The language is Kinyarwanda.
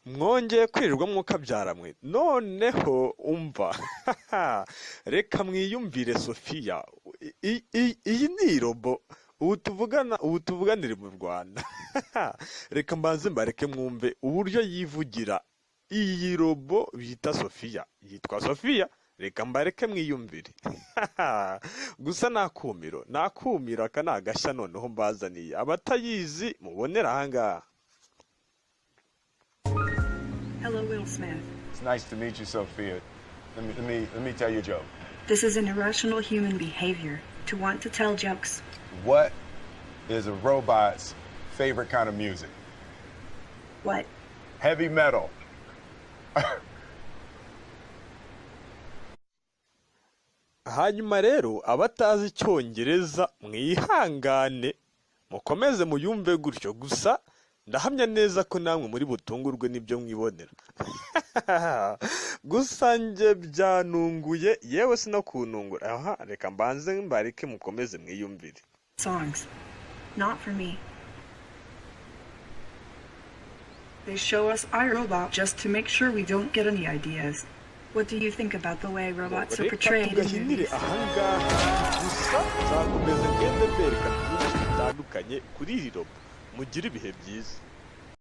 Mwongeye kwirirwa mwukabyara mwe. Noneho umva, reka mwiyumvire Sofiya. Iyi ni irobo ubu tuvugana, ubu tuvuganire mu Rwanda. Reka mbanze mbareke mwumve uburyo yivugira. Iyi robo bita Sofiya yitwa Sofiya. Reka mbareke mwiyumvire. Gusa nakumiro, nakumiro, aka ni agashya noneho mbazaniye. Abatayizi mubonera ahangaha. Hello, Will Smith. It's nice to meet you, Sophia. Let me tell you a joke. This is an irrational human behavior to want to tell jokes. What is a robot's favorite kind of music? What? Heavy metal. Hanyuma rero abatazi Icyongereza mwihangane mukomeze muyumve gutyo gusa. Ndahamya neza ko namwe muri butungurwe n'ibyo mwibonera. Gusa njye byanunguye, yewe si no kunungura. Aha reka mbanze mbareke mukomeze mwiyumvire. Songs. Not for me. They show us iRobot just to make sure we don't get any ideas. What do you think about the way robots are Reka portrayed in tugahinire movies? ahangaha gusa, nzakomeza ngende mbereka byinshi bitandukanye kuri iri robo. Mugire ibihe byiza.